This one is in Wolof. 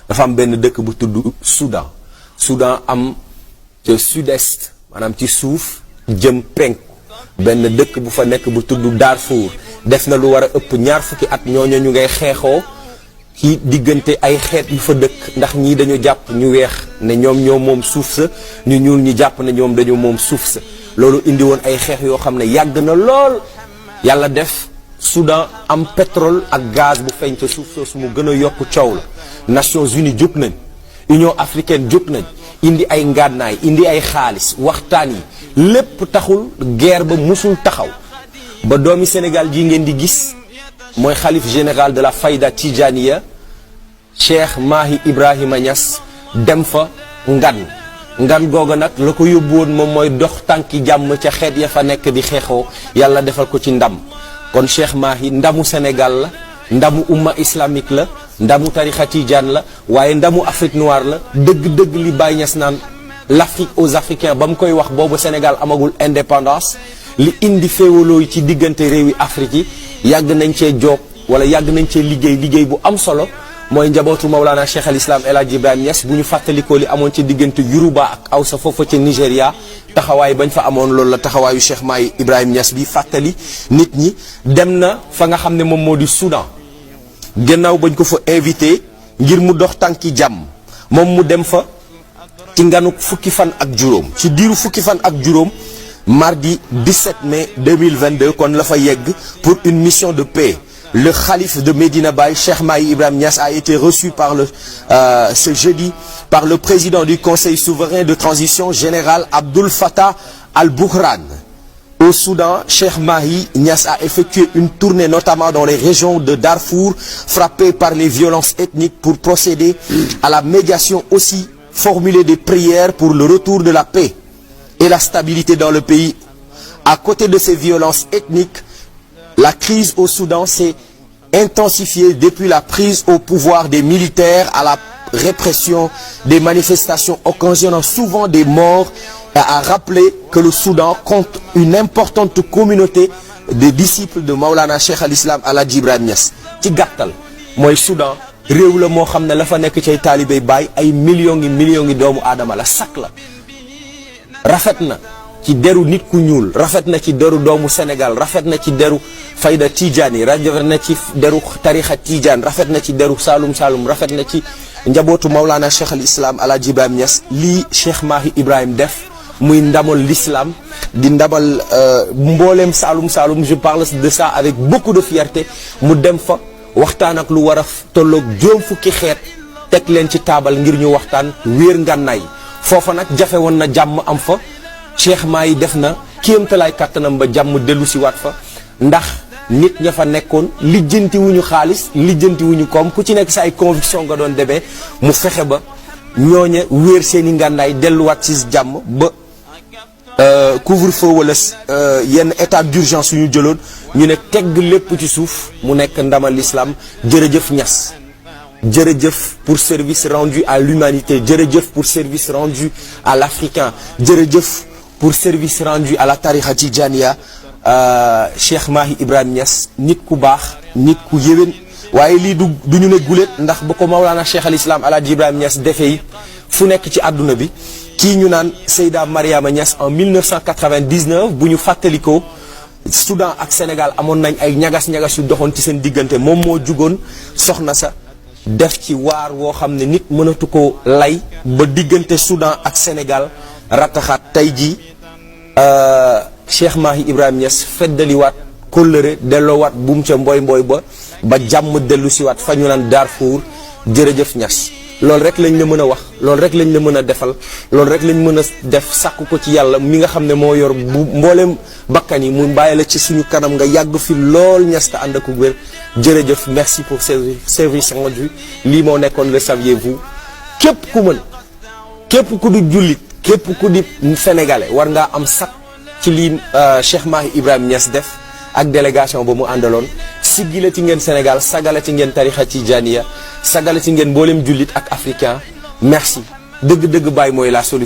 dafa am benn dëkk bu tudd Soudan. Soudan am ca sud-est maanaam ci suuf jëm penku benn dëkk bu fa nekk bu tudd Darfour def na lu war a ëpp ñaar fukki at ñooñu ñu ngay xeexoo ci diggante ay xeet yu fa dëkk ndax ñii dañu jàpp ñu weex ne ñoom ñoo moom suuf sa ñu ñuul ñu jàpp ne ñoom dañu moom suuf sa loolu indi woon ay xeex yoo xam ne yàgg na lool yàlla def Soudan am pétrole ak gaz bu feeñ ca suuf soosu mu gën a yokk coow la Nations Unies jóg nañ Union africaine jóg nañ indi ay ngànnaay indi ay xaalis waxtaan yi lépp taxul guerre ba musul taxaw ba doomi Sénégal ji ngeen di gis mooy xalif général de la Fayda Tijaniya Cheikh Mahi Ibrahima Niass dem fa ngan googa nag la ko yóbbu woon moom mooy dox tànki jàmm ca xeet ya fa nekk di xeexoo yàlla defal ko ci ndam kon Cheikh Mahi ndamu Sénégal la ndamu umma islamique la ndamu tarixa Tijane la waaye ndamu Afrique noire la dëgg-dëgg li Baye Niass naan l'Afrique aux Africains ba mu koy wax boobu Sénégal amagul indépendance li indi féewaloo yi ci diggante réewi Afrique yi yàgg nañ cee joog wala yàgg nañ cee liggéey bu am solo mooy njabootu Mawlana Cheikh al Islam El Hadj Ibrahima Niass bu ñu fàttalikoo li amoon ci diggante Yoruba ak Hausa foofa ca Nigéria taxawaay bañ fa amoon loolu la taxawaayu Cheikh Mahi Ibrahima Niass bi fàttali nit ñi dem na fa nga xam ne moom moo di Soudan gannaaw bañ ko fa invité ngir mu dox tànki jàmm moom mu dem fa ci nganu fukki fan ak juróom ci diiru fukki fan ak juróom mardi 17 mai 2022 kon la fa yegg pour une mission de paix. Le khalife de Medina Baye, Cheikh Mahi Ibrahima Niass, a été reçu ce jeudi par le président du Conseil souverain de transition général Abdul Fattah al-Burhan. Au Soudan, Cheikh Mahi Niass a effectué une tournée notamment dans les régions de Darfour frappées par les violences ethniques pour procéder à la médiation, aussi formuler des prières pour le retour de la paix et la stabilité dans le pays. À côté de ces violences ethniques, la crise au Soudan s'est intensifiée depuis la prise au pouvoir des militaires à la répression des manifestations occasionnant souvent des morts et a rappelé que le Soudan compte une importante communauté de disciples de Maulana Cheikh al Islam El Hadj Ibrahima Niass. ci gàttal mooy Soudan réew la moo xam ne la fa nekk cay taalibey baay ay millions ngi doomu aadama la sak la rafet na ci deru nit ku ñuul rafet na ci deru doomu Sénégal rafet na ci deru Fayda Tijani rafet na ci deru tarixa Tijane rafet na ci deru Saloum rafet na ci njabootu Maulana Cheikh al Islam El Hadj Ibrahima Niass lii Cheikh Mahi Ibrahima def muy ndamal l'islam di ndamal mbooleem Saloum je parle de ça avec beaucoup de fierté mu dem fa waxtaan ak lu war a tolloog juróom fukki xeet teg leen ci taabal ngir ñu waxtaan wéer ngànnaay foofa nag jafe woon na jàmm am fa Cheikh Mahi def na kéemtalaay kàttanam ba jàmm dellu si waat fa ndax nit ña fa nekkoon lijjanti wuñu xaalis lijjanti wuñu koom ku ci nekk sa ay conviction nga doon demee mu fexe ba ñooña wéer seeni ngànnaay delluwaat ci jàmm ba couvre-feu wala yenn état d'urgence yu ñu jëloon ñu ne tegg lépp ci suuf mu nekk ndamal l'islam. Jërëjëf Niass jërëjëf pour service rendu à l'humanité jërëjëf pour service rendu à l'africain jërëjëf pour service rendu à la tarixa Tijaniya. Cheikh Mahi Ibrahima Niass nit ku baax nit ku yéwén waaye lii du ñu ne guléet ndax ba ko Maulana Cheikh al Islam El Hadj Ibrahima Niass defee fu nekk ci àdduna bi kii ñu naan Seyda Mariama Niass en 1999 bu ñu fàttalikoo Soudan ak Sénégal amoon nañ ay ñagas-ñagas yu doxoon ci seen diggante moom moo jugoon soxna sa def ci waar woo xam ne nit mënatu ko lay ba diggante Soudan ak Sénégal rataxaat tey jii Cheikh Mahi Ibrahima Niass feddaliwaat kóllëre delloowaat buum ca mbooy ba jàmm dellu siwaat fa ñu naan Darfour. Jërëjëf Niass loolu rek lañ la mën a wax loolu rek lañ la mën a defal loolu rek lañ mën a def sàkku ko ci yàlla mi nga xam ne moo yor bu mbooleem bakkan yi mu bàyyi la ci suñu kanam nga yàgg fi lool Niass te ànd ak wér. Jërëjëf merci pour service rendu lii moo nekkoon le saviez-vous képp ku mën képp ku di jullit képp ku di sénégalais war ngaa am sax ci lii Cheikh Mahi Ibrahima Niass def ak délégation ba mu àndaloon siggila ci ngeen Sénégal sagala ci ngeen tarixa Tijaniya sagala ci ngeen mboolem jullit ak africain merci dëgg-dëgg Baye mooy la solution.